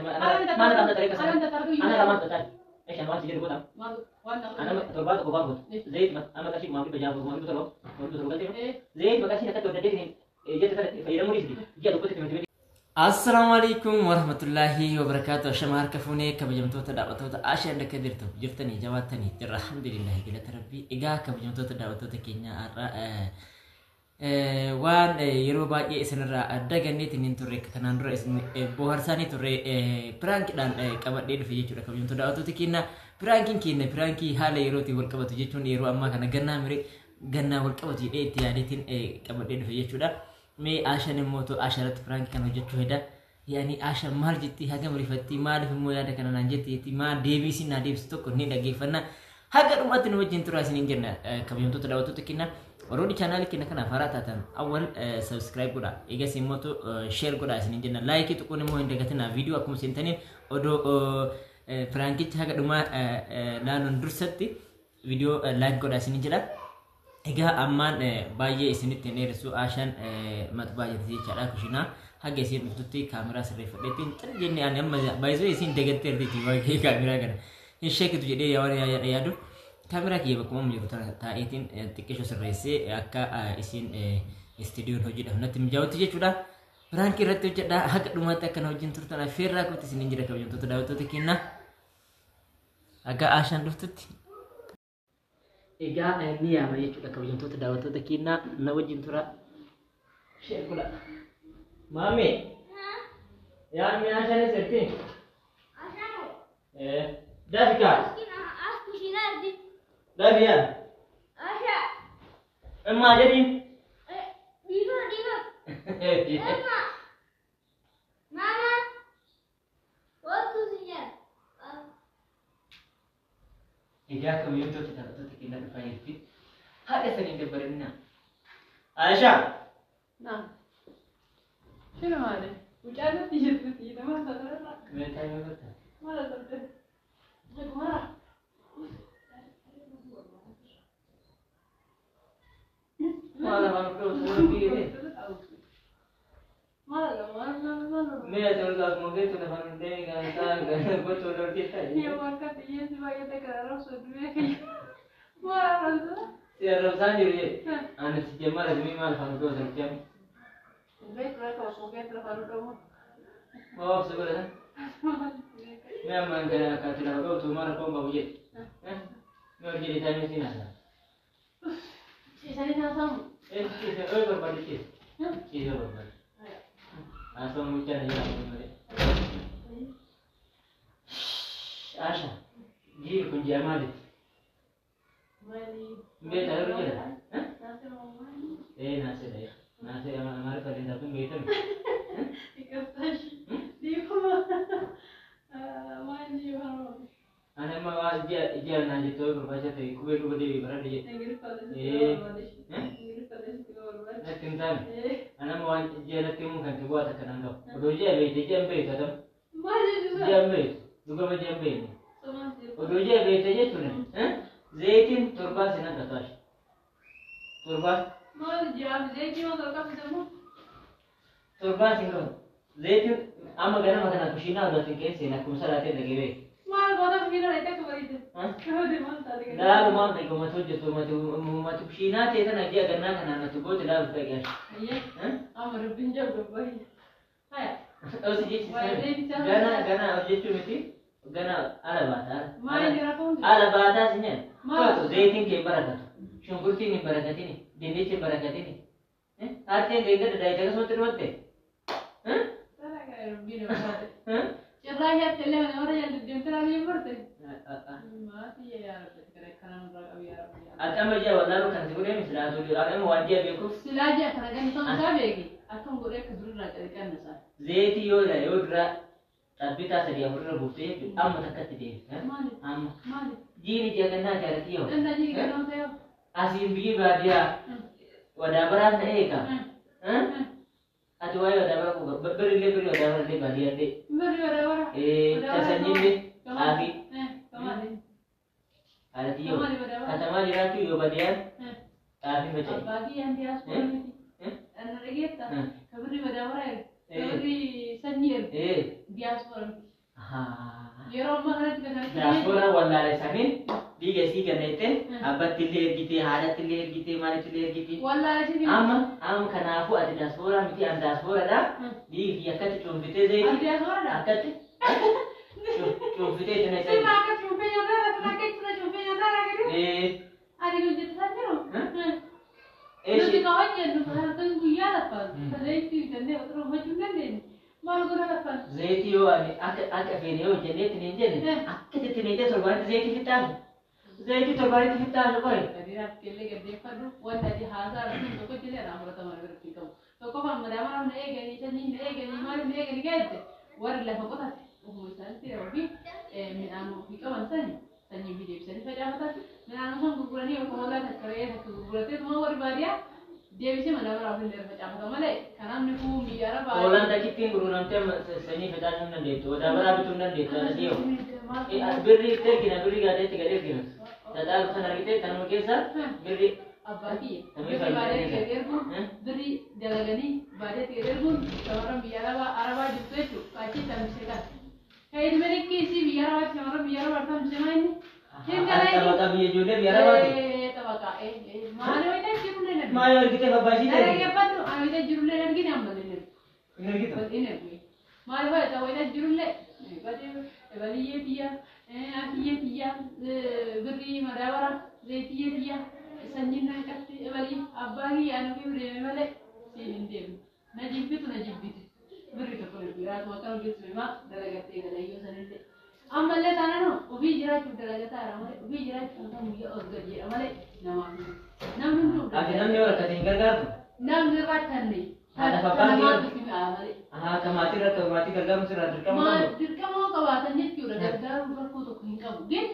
Maal irraa ta'e akkasuma. Ana irraa maal ta'e? Meeshaan waan si jedhu godha. Ana torbaa tokko waan gootu. Zayit amma qarshii 1600, 1700, 1700 galtee. Zayit maqaa akkatti hojjetee jette sana fayyadamuu dhiisiti. Ji'a tokkotti timirti. Assalaamu alaikum warahmatullaahi wabarakaatu. Ashama harka fuunee kabajamtoota daawwattoota Ashaan dakka jirtu jirtanii jabaattanii jirra. Alhamdulillahi galata rabbii. Egaa kabajamtoota daawwattoota keenya har'a waan yeroo baay'ee isinirraa daganneetiin hin turre kanaan dura isin bohaarsaanii turre piraankiidhaan qabadhee dhufe jechuudha kabajamtoota daawwattoota keenya. Piraankiin keenya piraankii haala yerootiin wal qabatu jechuun yeroo ammaa kana gannaa miree gannaa wal qabatu jedhee itti yaadeetiin qabadhee dhufe jechuudha. Mee Ashaan immoo too Ashaa irratti piraankii kana hojjechuu heda. Yaani Ashaan maal jetti hagam rifatti maaliif immoo yaada kana naan jetti jetti maa deebii isin naa deebisu tokko ni dhaggeeffanna. Haga dhumaatti nu wajjin turaa isiniin jenna kabajamtoota daawwattoota keenya. Warroonni chaanaalii keenya kanaaf haaraa taatan awwal subscribe godha. Eegas immoo share godha isiniin jenna. Laayikii tuquun immoo hin dagatinaa. Viidiyoo akkuma seentaniin odoo piraankicha haga dhumaa laaluun dursatti viidiyoo like godha isiniin jedha. Egaa ammaan baay'ee isinitti hin dheeressu Ashaan maxbaa jirti jechaadha kushinaa haga isiin dhuftutti kaameraa sirreeffadheetiin cal jennee ani amma baay'isoo isiin dagatteerti jechuudha baay'ee kaameraa kana hin sheekitu jedhee waan yaadu kaameraa kiyya bakkuma amma jiru tana taa'eetiin xiqqisho sirreessee akka isiin istiidiyoon hojiidhaaf natti mijaa'utti jechuudha. Piraankii irratti hojjedha haga dhumaatti akka na wajjin turtan affeerraa kootti isiniin jira kabajamtoota daawwattoota keenya. Haga Ashaan dhuftutti. Egaa ni yaama jechuudha kabajamtoota daawwattoota keenya na wajjin tura. Share godha. Maami. Yaa mi Ashaan sirti? Dafi kaa. Dafi yaa. Emmaa jedhiin. Egaa kabajamtoota daawwattoota keenya dhufaa jirti. Haadha sanii dabbarinna. Aisha. Naam. Shino maali? Mucaan natti jirtuti nama sanarra. Meetaa yoo goota. Maal asabde? Mara. Maal afaan dhoosu biyya. Maal maal maal maal. Mee ati ol kaas mogeetu lafaan hundee kan isaa gochuu ol hojjetaa. Yoo akka xiyyeessi baay'ate kana rabsu du'ee kiyya. Maal arrabsa? Si arrabsaan jiru jedhe. Ani si jemmara simii maal afaan dhoosu hojjetu. Beeku rakkoo mogeetu lafa dhudhamu. Maa obsa godhatan. Mee ammaan kana akka ati lafa dhooftu maal rakkoon qabu jedhe. Mee ol jedhe taa'ee siin haasa'a. Ciisanii haasamu. Ciise ol barbaade ciise. Ciise barbaade. Haasawaa mucaa na jedhamu malee. Asha, ji'i kun ji'a maaliiti? Maali? Beektaa yeroo jedha. Naasee maali? Ee naasee naasee amaariffaa illee taatuun beektami. Iqabtaashi. Dhiifama. Maali yeroo? Ani amma waan ji'a ji'a naan jettee yoo barbaachisaa ta'e qubee duuba deebi'ee baradhe jedhe. Natti hin taane. Ani amma waan ji'a natti himuun kan bu'aa takka naan qabu. Odoo ji'a beekte ji'a hin beektu adam. Ji'a hin beektu. Dhugama ji'a hin beekne. Odoo ji'a beekte jechuun zayitiin torbaan sin hanqatu ashi. Torbaan. Torbaan sin qabu. Zayitiin amma ganama kana kushiinaa odoo sin keessa akkuma salaatee dhagee beeku. Laalu maal ta'e ummata hojjetu ummata kushiinaa ta'e tana ji'a gannaa kanaan natti goote laalu ta'e gaashi. Osi jechi gana gana hojjechuu miti gana ala baataa. Ala baataa si nyaata. To'atu zayitiin kee hin barakatu. Shunkurtiin hin barakatini. Dinnichi hin barakatini. Haarteen deeggarda daayita akkasumatti dhumatte. Cirraa nyaatti illee mana warra jalli deemtee ilaalee hin barte. Maatii yaa rabbi gara kana nurraa qabi yaa rabbi. Ati amma ji'a wallaaluu kan si godhee miti laatu amma waan ji'a beekuuf. Silaa ji'a kana gani ta'uu isaa beeki. Akkam godhee akka durirraa calqabna isaa. Zayitii yoo yoo dura xabbitaa sadii afur irra buuftee jechuudha amma takkatti deebisa. Maali? Amma. Maali? Jiini ji'a gannaa jaalatii yoo. Dandaa ji'i gannaa ta'e. Asiin biyyi baadiyyaa wadaabaraan ta'e eega. Ati waa'ee wadaabara kuuka birillee birri wadaabarallee baadiyyaallee. Birri wadaabara. Tasanyiillee xaafii. Kamaali? Haadhatii yoo. Kamaali wadaabara? Katamaa jiraachuu yoo baadiyyaan xaafiin faca'e. Abbaa kiyya anti haasuu miti. Anna dhageetta. Ka birri wadaabara erga. Warri sanyii ergu diyaaspooraa miti. Yeroo ammaa kanatti kan isaan Diyaaspooraa wallaala isaanii dhiiga isii kennettee abbatti illee ergitee haadhatti illee ergitee maalitti illee ergitee. Wallaala isii Amma amma kanaafuu ati diyaaspooraa miti an diyaaspooraadha. Dhiigi kiyya akkatti cuunfitee Ati zayitii diyaaspooraadha? akkatti cuunfitee itti naqxee. Sirna akka cuunfee nyaataa sirna akka itti cuunfee nyaataa gadi. Ani hojjetaa jiru. Nuti ka hojjennu halkan guyyaa lafaan zayitii bitannee otoo hojjechuu hin dandeenye. Maal godha lafaan? Zayitii yoo ani akka akka feene yoo jenneetti hin jenne akkatti itti naqxee torbaanitti zayitii fixxaanu. Zayitii torbaanitti fixxaanu qoy. Gadiiraaf kellee gaddeeffadhu wanta ati haasaa irratti tokko jedhee irraa fudhatama biratti qabu. Tokkoffaan madaama na eeganii sanyii na eeganii maal na eeganii galte warri lafa qotate ofuma isaaniitti ofii midhaan ofii qaban sani sanyii ofii deebisanii facaafatan midhaan san gurguranii yookaan hoolaa takka re'ee takka gurguratee tuma warri baadiyyaa deebisee madaama ofii illee facaafata malee kanaaf ni kuun biyya arabaa. Hoolaan takkittiin gurguramtee sanyii facaasuu hin dandeettu. Wadaabaraa bituu hin dandeettu. Ana dhiyoo. Birri itti ergina birri gaatee itti gadi ergina. Tataa kan argite kanuma keessa birri Abbaa kiyya. Namni Birri fayyaa baadiyyaatti ni gadi erguun birri dalaganii baadiyyaatti gadi erguun shamarran biyya arabaa arabaa jirtu jechuudha. Achi tamsee kan. Kan ilmi isii biyya arabaatti shamarran biyya arabaa tamsee maa inni? Hin dalagin. Taphataa biyya ijoollee biyya arabaati. Taphataa. Maali wayita jirullee nargi. Maal yoo argite babbaasii ta'e? Dhaggeeffadhu ani wayita jirullee nargine amma illee nargi. Hin argitu. Hin argu. Maali wayita wayita jirullee badiyyee tiyya akiyyee tiyya birrii madaabara zayitiyyee tiyya sanyiin na qabdi ebalii abbaa kiyya ani ofii deeme malee siin hin deemne. Na jibbitu na jibbite. Birri tokko na biraatu akka hojjetu himaa dalagattee galayyoo sanillee. Ammallee taanaan ofii jiraachuuf dalagataa malee ofii jiraachuuf kan guyyaa ol gad jedha malee namaaf miti. Namni hunduu Ati namni yoo rakkate hin gargaartu. Namni rakkanne Haadha abbaan namaatu itti mi'aa malee. Ahaa akka maatii rakkate maatii gargaaruun sirraa dirqama Maal qabu. dirqama qabaatan jechuudha gargaaruun rakkoo tokko hin qabu. Gin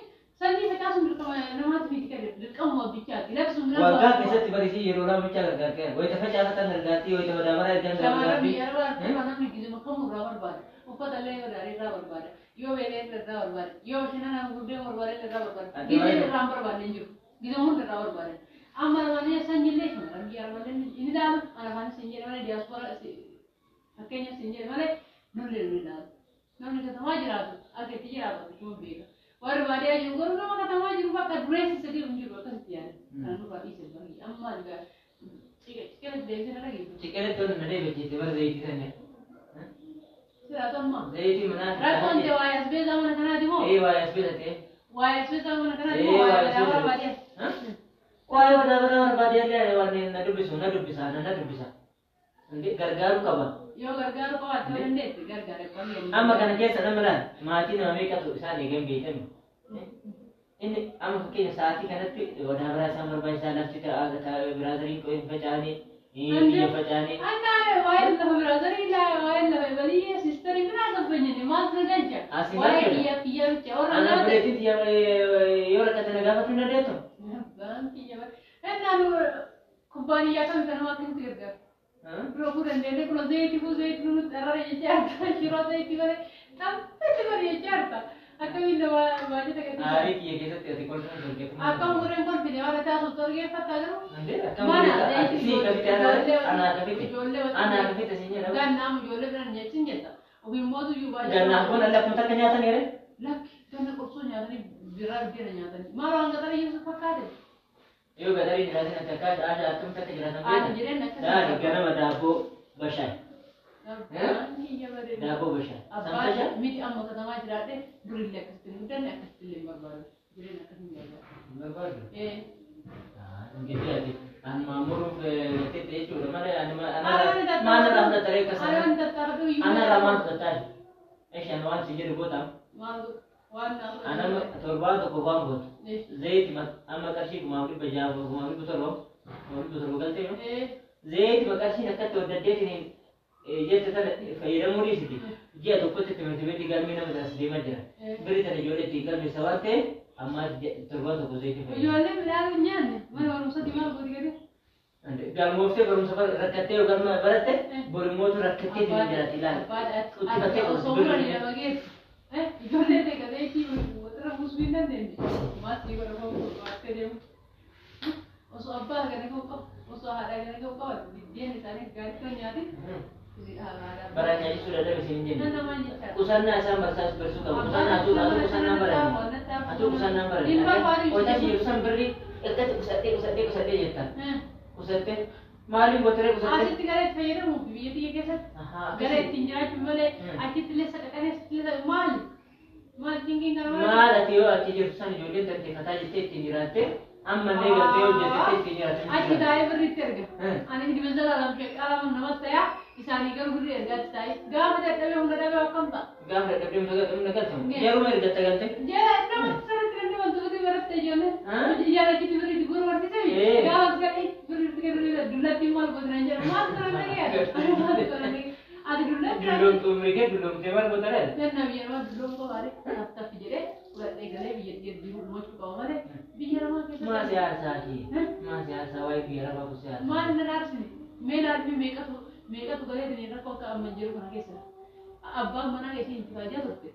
sanyii facaasuun dirqama namaatti miti kan dirqama abbichaati. Labsuun Waggaa keessatti barisii yeroo lama bichaa gargaartee wayita facaafatan gargaartii wayita madaabaraa ergan Shamarran gargaartii. biyya arabaa namni gizima kamuu irraa barbaada. Uffata illee irraa irraa barbaada. Yoo beelee irraa barbaada. Yoo bashannana gurguddee barbaada irraa barbaada. Ati Gizee maal irraa hin barbaadne hin jiru. Gizima hunda irraa barbaadan. Amma namni sanyillee shamarran biyya arabaa hin ilaalu. Ana afaan isin jedhe malee diyaaspooraa fakkeenya isin jedhe malee nullee nu ilaalu. Namni katamaa jiraatu akka itti jiraatu akkuma beeka. Warri baadiyyaa jiru garuu nama katamaa jiru bakka dureessi sadii hin jiru akkasitti yaada. Kana nurraa dhiise baay'ee amma ciqila deebisee na dhageessu. Ciqilee tola na deebichiise bara zayitii sanyii. Siraatu ammaa. Zayitii manaa. Rakkoon ta'e waa'ee asbeezaa mana kanaati moo? Ee waa'ee asbeeza ta'e. Waa'ee asbeezaa mana kanaati moo waa'ee madaabara baadiyyaa? Waa'ee madaabara barbaadee waan na dubbisu na dubbisa na dubbisa. Gargaaruu qaba. Yoo gargaaru qabaatte yoo dandeette gargaara qabee. Amma kana keessa nama laal maatii nama meeqatu isaan eegan beekame. Inni amma fakkeenya sa'aatii kanatti wadaabaraa isaan barbaachisaa lafti biraazariin qo'ee facaanii biyya facaanii. Anna waa'ee lafa biraazarii waa'ee lafa baliyyee siistarii biraa gabbanyani maal sirra galcha? Asiin Waa'ee galcha. kiyya kiyya bicha warra Ana nyaata. bireetiin yoo rakkate na gaafachuu hin dandeettu. Abbaan kiyya bara. Ennaan kubbaaniyyaa kam kan nama akkamitti gargaara? Dura kuu dandeenye kun zayitii kuu zayitii nutti arara jechaa arta. Shiroo zayitii malee xabbatti godhe jechaa arta. Akkamiin nama baajata gadi. Aarii kiyya keessatti ati kolfuun sun Akkam gurreen kolfine waan taasiftu argeeffattaa garuu. Akkam Mana ati zayitii sii kafitte anaa kafitte ijoollee anaa kafitte siin jedhama. Gannaam ijoollee biraan nyaachin jetta. Ofiin mootu iyyuu baajata. Gannaaf kun alle akkuma takka nyaatan yeree. Lakki ganna qorsoo nyaatanii biraa biddeena nyaatanii. Maal waan qaxarii jiru fakkaate? Yoo gadarii jiraatin ati akka aadaa akkam takka jiraatan Haati beekta. jireenya akkas. Daani ganama daabboo bashaay. Abbaan kiyya bareeda. Daabboo bashaay. Abbaan Samtasha miti amma katamaa jiraadhe durillee akkasitti hin guddanne akkasitti illee hin barbaadu. Jireenya akkasii hin barbaadu. Barbaadu. Ee. Ingiddii ati anuma muruuf teette jechuudha malee anuma Anaan maal irraa fudhataree akkasana. Anaan tattaafadhu iyyuu. Ana irraa maal fudhataa? Eshi ana waan si jedhu goota. Maal waan naa Ana torbaan tokko waan gootu. Zayitii amma qarshii 1600 1700 1700 galtee Ee. Zayitii qarshiin akkatti hodhaddeetiin jette tana fayyadamuu dhiisiti. Ji'a tokkotti timirti beetii galmee nama taas deemaa jira. Birri tana ijoollee ittiin galmeessa waan ta'eef amma torbaan tokko zayitii fayyadamu. Ijoollee midhaan hin nyaanne mana barumsaatti maal gooti gadi? Galmooftee barumsa rakkattee yoo galma baratte borimootu rakkattee ittiin jiraatti ilaali. Ati osoo muranii nama geessu. Ijoollee ta'e gazeetii waxirra buusuu hin dandeenye. Maasii godha koo baattee deemu. Osoo abbaa gara koo qabu, osoo haadha gara koo qabu, biddeen isaanii gaarii kan nyaatin Baraan nyaachisuu dadhabe isin hin jenne. Qusannaa isaan barsaas barsuu qabu. Qusannaa atuu atuu qusannaa baranne. Atuu qusannaa baranne. Wayita achi jirtu san birrii akkatti qusadhee qusadhee qusadhee jetta. Qusattee maaliin gootaree qusattee? Asitti gara itti fayyadamuuf biyya tiyya keessatti gara ittiin jiraachuu malee achitti illee saqaqanii asitti illee maali? Maal cinqiin kana maali? Maal ati yoo achi jirtu san ijoolleen tante fataa jettee ittiin jiraatte ammallee galtee hojjettee ittiin jiraatte. Achi taa'ee birriitti erga. Ani hidima zalaalam sheqqaalamu namas ta'a isaanii garuu birrii ergaatti taa'e gaafa dadhabee hunda dhabee akkam ta'a? Gaafa dadhabdee humna galtamu. Yeruma ergatta galte. Jala nama sirriitti kan dabaltu birrii baratte ijoolleen. Ijaan achitti birriitti guuru barsiisami. Gaafa as galee birriitti kennu dullatti maal gootina jedhu maal kana nagaya? Maal kana nagaya? Ati dullatti. Dulloomtu umrii kee dulloomtee maal gootaree? Ganna biyya namaa dulloom qofaare taff jedhee fudhadhee galee biyya jiru dhumachuu qaba malee biyya namaa keessatti. Maa siyaasaa kee? Maa siyaasaa waa'ee biyya arabaa kun siyaasaa? Maal na dhaarsine? Mee naadmi meeqatu meeqatu galee tini rakkoo akka amma jiru kana keessa. Abbaan manaa isiin itti faajaa turte.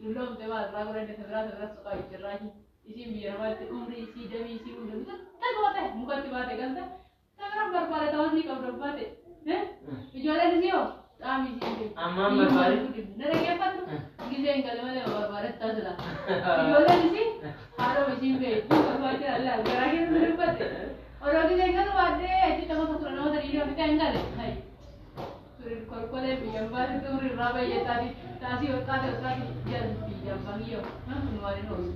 Dulloomte maal irraa godhanne tabiraa tabiraa soqaa jirraa isiin biyya namaatti umrii isii damii isii hunda bitatti goote mukatti baate galte tabiraan barbaade ta'uu qabdu baate. Ijoolleen isii hoo qaamni isii hin Ammaan barbaade. Na dhaggeeffadhu. Gisee hin galle malee barbaade taasisa. Ijoolleen isii haadha isiin beektu barbaachisa allaa garaa keessa dubbatte. Odoo gisee hin galu baadhee achi nama tokko nama sadii yoo fixe hin galle. Kolkolee biyyan baate xurii irraa bayyataati taasii holqaate holqaate jalli biyyan bahiyyoo kun waan hin oolu.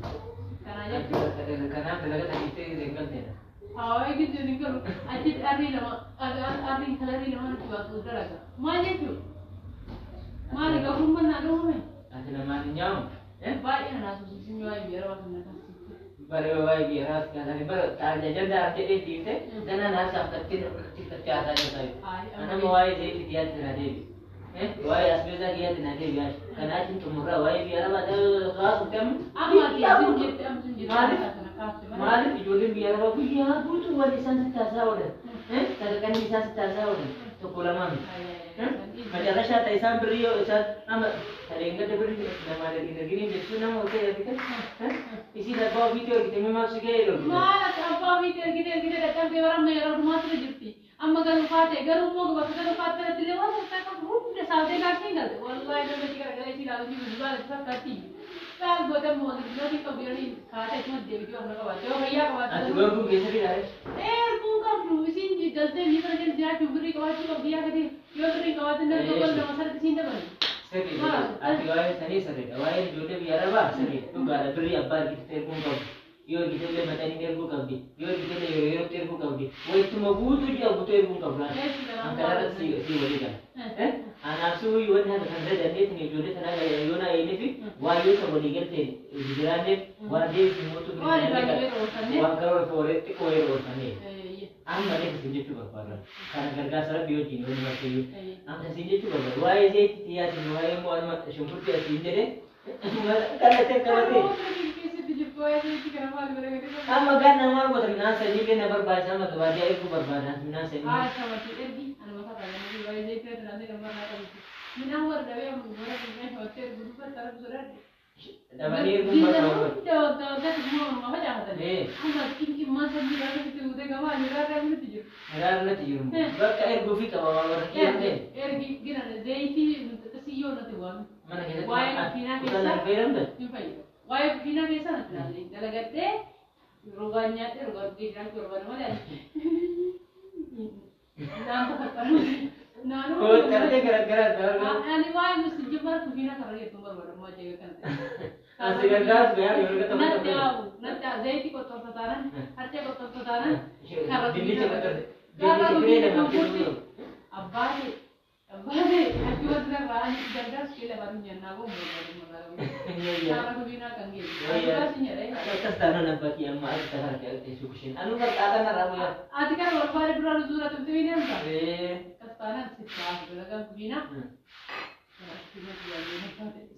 Kana jechuun. Kanaaf dalagaa sadiittee gisee hin galteedha. Hawaii gisee hin galu achitti arrii lama arrii kalarii lama nutti baasu dalaga. Maal jechuun? Maali gabrummaan naa dhufume? Ati namaan hin nyaamu. Baay'ee na naasuusin waa'ee biyya arabaa kan na kaasiste. Bare waa'ee biyya arabaa kaasanii bara tajaajila jedhee dhiifte ganaa naasaaf kattee kattee haasaa jirta. Anama waa'ee zayitii kiyyaatti na deebi. Waa'ee asbeezaa kiyyaatti na deebi. Kanaa achiin xumurraa waa'ee biyya arabaa kaasuuf kam. Amma ati asin jette amma sun jette kana kaaste malee. Maaliif ijoolleen biyya arabaa guyyaa guutuu wanni isaan sitti haasaa oolan? Sadarkaan isaan sitti haasaa oolan tokko lamaa miti. መጨረሻ isaan birrii yoo isaan amma taleen birrii namaa hin arginiin jechuun nama hojii argite isiin abbaa ofiitii argite mee maaf si ga'ee loogite. Maal ati abbaa ofiitii argite argite dadhabdee bara yeroo dhumaatti irra jirti. Amma garuu faate garuu immoo bakka garuu faatte irratti illee waan takka qabu hunda saatee kaasee hin galte. Wallaahi namni achi garagalee si ilaalu jiru baala itti fakkaatti. Baal goota immoo agarsiisootiin qabu yeroo kaatee achuma deebitii waan qabaatte yoo fayyaa qabaatte. Ati gorguu keessatti ilaale. Erguu qabdu isiin galtee biyya kana keessa jiraachuuf birrii qabaachuu qabdi yaa gadi yoo birrii qabaatte namni tokko lama sarti isiin dabalu. Sirriidha. Ati waa'ee sanii sirriidha. Waa'ee ijoollee biyya arabaa sirriidha. Dhugaadha birrii abbaa argite erguu qabdi. Yoo argite illee maxanii erguu qabdi. Yoo argite illee yeroo yerootti erguu qabdi. Wayituma guutuu ji'a guutuu erguu qabdu. An kanarratti si walii gala. Anaaf si wayii wanni hanga kan dandeettiin ijoollee tanaa yoo na eenyee fi waa yoo isa walii galteen jiraanneef waan deebisu mootu waan karoora fooree xiqqoo yeroo oolfannee. Amma illee isin jechuu barbaada. Kana gargaarsa rabbi wajjin yoo nama ta'e. Amma isin jechuu barbaada. Waa'ee zayitii xiyyaatti waa'ee immoo anuma shunkurtii asiin jedhee kallatee qabatee. Amma ganna maal goota midhaan sanyii illee na barbaachisa amma gabaadiyyaa erguu barbaada midhaan sanyii. Dhabanii erguun barbaadu. Miraara natti jiru. Bakka erguu fi qaba waan warra kiyya ta'e. Mana keessatti qusannaan fayyadamta. Waa'ee kushiinaa keessa natti ilaalle dalagadhee rogaan nyaadhee rogaa dhugee jiraachuu barbaada malee naan takka naannoo. Tartee garagaraa ta'uu. Ani waa'ee nuti jibbaara kushiinaa karra jettuun barbaada ammoo ajaa'iba kana ta'e. Asi gargaarsu yaa yeroo gata Natti haawu natti haawu zayitii qottolfataanan harcee qottolfataanan karra Dinnicha kushiinaa qottolfate. Dinnicha firee namaaf kennu. Abbaatee abbaatee achi wanti narraa ani gargaarsu kee lamaan nyaannaa goon barbaadu magaalaa. Karra kushiinaa kan geessu. Gargaarsu nyaadha. Akkas taanaan abbaatii amma akka tasaa ta'e kushiin. Anu bakka narraa bu'aa. Ati kana barbaade duraan zuura tumtumii deemta. Akkas taanaan sitti haafu dalagaan kushiinaa.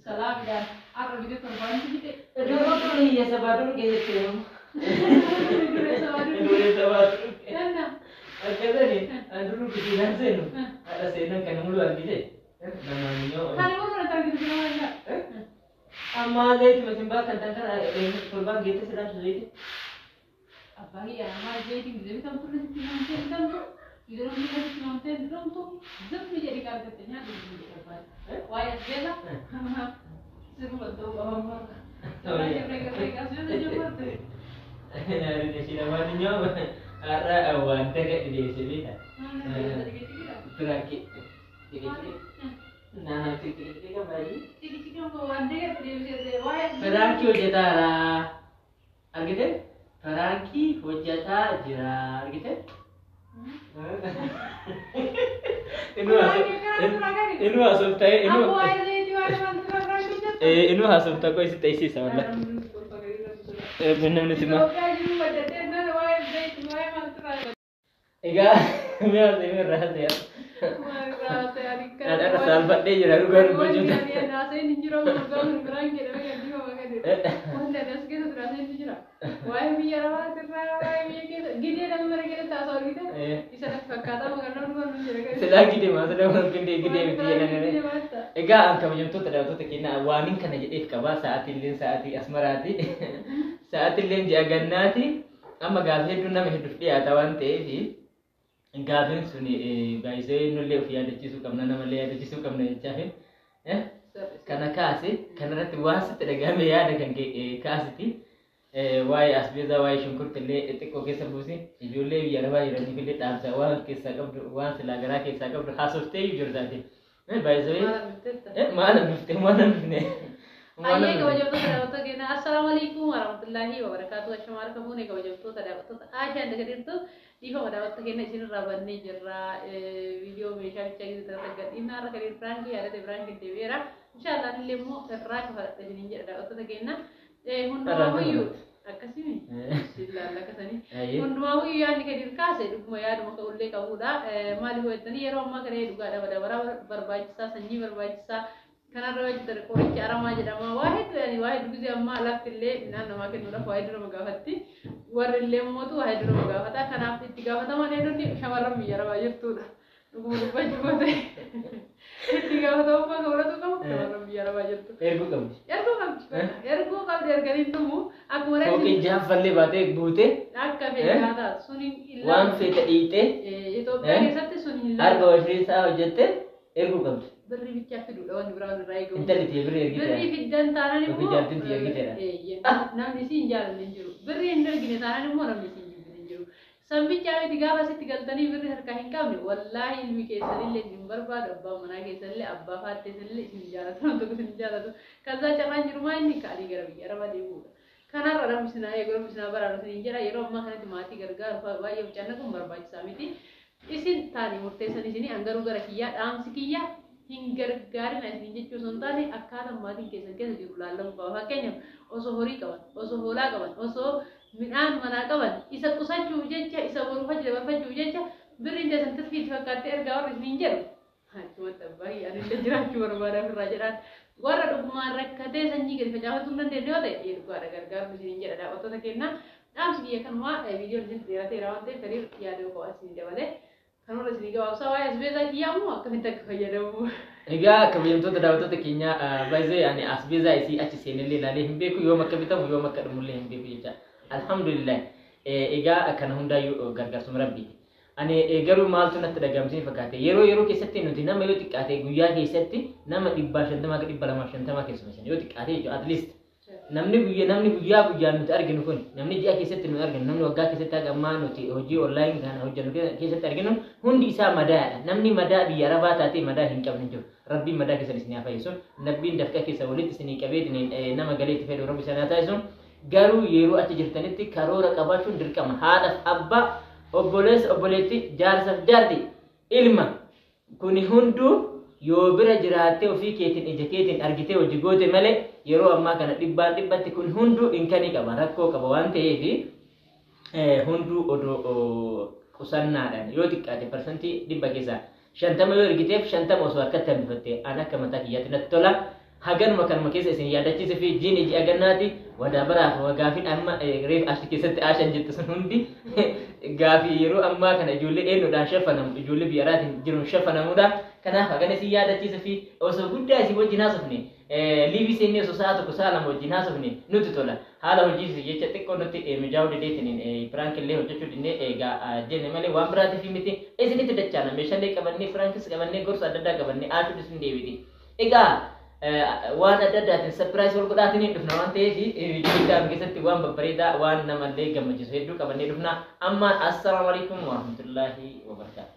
Salaamidhaan har'a bitee torbaanitti fite. Duruu duruu hiyyeessa baaduu keessatti jedhamu. Dureessa baaduu. Dureessa baaduu. Ganna. Akkasani duruu kushiinaan seenu. Haadha seenan kan mulu argite. Namaan yoo. Kan immoo natti argitu bira waan jira. Amma zayitii masin baakkan tan kana torbaan geette sidhaan zayitii. Abbaa kiyya namaa zayitiin gisee bitamtu irratti namtee bitamtu. ለማንኛውም ኧረ waan dagadhe deebisee beektaa? Piraanki. Piraankii hojjetaara. Argite? Piraankii hojjetaa jira. Argite? Inuu haasoftaa inuu haasoftaa koo isi ta'isiisa walla. Namni sima. Egaa mi'a haasa'e irraa haasa'e. Ani saalfadhee jira dhugaa dubbachuudha. Silaa gidee maasila waan gidee gidee miti jedhan. Egaa an kabajamtoota daawwattoota keenyaa waanin kana jedheef qabaa sa'aatiin sa'aatii asmaraati. Sa'aatiin ji'a gannaati. Amma gaafii hedduun nama hedduuf dhiyaata waan ta'eef gaafiin sun baay'isee nullee of yaadachiisuu qabna namallee yaadachiisuu qabna jechaaf. Kana kaase kanarratti waan sitti dhagahame yaada kan kaasiti. Waa'ee asbeezaa waa'ee shunkurtii illee xiqqoo keessa buusi ijoollee biyya arabaa jiraniif illee dhaamsa waan keessaa qabdu waan silaa garaa keessaa qabdu haasoftee iyyuu jirtaati. Baay'isee maal hambifte maal hambifne. Ayyee kabajamtoota daawwattoota keenyaa assalaamu alaikum warahmatullaahi wabarakaatuh. Ashamaa kamuun kabajamtoota daawwattoota Aashaan dagadheertu dhiifama daawwattoota keenya isinirraa bannee jirra. Viidiyoo meeshaa bichaa keessatti irratti gadhiifnaa irra kan piraankii yaadate piraankiin deebi'eera. Inshaallah illee immoo irraa kafadha isiniin jedha daawwattoota keenya. Hundumaa akkasimi ilaalla akkasanii. Hundumaa yaadni gadi kaase dhuguma yaaduma ka'ullee qabudha. Maaliif hojjetanii yeroo ammaa kana dhugaadha madabaraa barbaachisaa sanyii barbaachisaa kanarra hojjetan qoricha aramaa jedhama. Waa hedduu yaani waa hedduu gisee ammaa lafti illee midhaan namaa kennuudhaaf waa hedduu nama gaafatti. Warri illee mootu waa hedduu nama gaafata. Kanaaf itti gaafataman hedduun shamarran biyya arabaa jirtudha. Dhuguma dubbachuu goote itti gaafatamummaa kan qabu shamarran biyya arabaa jirtu. Erguu qabdi. Erguu qabdi. Erguu qabdi erganii dhumu akkuma Fooqii jaaffallee baatee buutee akka fedhaa taatu sun hin waan feete dhiitee Itoophiyaa keessatti sun hin harka washrii hojjettee erguu qabdi. Birrii bichaa fiduudha wanni biraa irraa eegamu. Intalli tiyya birrii ergiteera. Birrii fiddan taanaan immoo Yookiin jaartiin tiyya ergiteera. Namni si hin jaalanne hin jiru. Birrii hin ergine taanaan immoo namni si hin jibbine hin jiru. San bichaa miti gaafa sitti galtanii birrii harkaa hin qabne wallaahi ilmi keessanillee isin barbaadu abbaa manaa keessanillee abbaa faatteessanillee isin jaalatu nama tokko isin jaalatu. Kazaa carraan jiru maa inni kaalii gara biyya arabaa deemuudha. Kanarra rabbi sinaa eegu rabbi sinaa baraaru isin jedha yeroo ammaa kanatti maatii gargaaru baay'ee mucaan kun barbaachisaa miti. Isin taanii murteessan isinii hangaruu gara kiyyaa dhaamsi kiyyaa hin gargaarina isin jechuu osoo hin taane akkaataa maatiin keessan keessa jiru laallamuu qaba. Fakkeenyaaf osoo horii qaban, osoo hoolaa qaban, osoo midhaan manaa qaban isa qusachuuf jecha isa boruuf achi dabarfachuuf jecha birriin teessan tirfiitti fakkaattee ergaa warri isiniin jedhu. Achumatti abbaa ani illee jiraachuu barbaada ofirraa jedhaan warra dhugumaan rakkatee sanyii gadi facaafachuu hin dandeenye yoo ta'e dhugaadha gargaaru isiniin jedha daawwattoota keenyaa. Dhaamsi biyya kanumaa viidiyoon isin dheerateera waan ta'eef sariir yaada qofaa isin dabalee kanarra isin gabaabsaa waa'ee asbeezaa kiyyaa immoo akkamitti akka fayyadamu. Egaa kabajamtoota daawwattoota keenyaa baay'ee ani asbeezaa isii achi seenellee ilaalee hin beeku yoom akka bitamu yoom akka dhumullee hin beeku jecha. Alhamdulillah. Egaa kana hundaayyuu gargaarsuma rabbiiti. Ani garuu maaltu natti dhagahamsee fakkaate yeroo yeroo keessatti nuti nama yoo xiqqaate guyyaa keessatti nama 150 akka 250 keessummeessan yoo xiqqaate jechuudha at least namni guyyaa guyyaan nuti arginu kun namni ji'a keessatti nuti arginu namni waggaa keessatti haga ammaa nuti hojii online kana hojjennu keessatti arginu hundi isaa madaadha. Namni madaa biyya arabaa taatee madaa hin qabne jiru. Rabbiin madaa keessan isin haa fayyisu. Rabbiin dafqa keessa walitti isinii qabee nama galeetti fedhu rabbi isin haa taasisu. Garuu yeroo achi jirtanitti karoora qabaachuun dirqama. Haadhaaf abbaa, obboleessa obboleetti, jaarsaaf jaarti, ilma kuni hunduu yoo bira jiraattee ofii keetiin ija keetiin argitee hojii goote malee yeroo ammaa kana dhibbaan dhibbatti kun hunduu inkanii qaba rakkoo qaba waan ta'eef hunduu odoo qusannaadhaan yoo xiqqaate 100% keessaa 50 yoo ergiteef 50 osoo harkatti hambifatte an akka mataa kiyyaatti natti tola. Haganuma kanuma keessa isin yaadachiise fi jiin iji agannaati wadaabaraaf wagaafin amma reef ashi keessatti aashan jettu sun hundi gaafii yeroo ammaa kana ijoollee eenyuudhaan shafanamu ijoollee biyya alaatiin jiruun shafanamuudha. Kanaaf hagana isin yaadachiisuu fi osoo guddaa isin wajjin haasofne, liivii seennee osoo sa'a 1 sa'a 2 wajjin haasofne nutti tola. Haala hojiis jecha xiqqoo nutti mijaa'uu dideetiin prank illee hojjechuu dinnee egaa jenne malee waan biraatiif miti. Isinitti dachaana, meeshaalee qabannee, prankis qabannee, gorsa adda addaa qabannee aashuun isin deebiti. Egaa waan adda addaatiin surprise wal godhaatiin dhufna waan ta'eef, viidiyoo keessatti waan babbareedaa, waan namallee gammachiisu hedduu qabannee dhufna. Amma assalaamu alaikum warahmatullaahi wabarakaatu.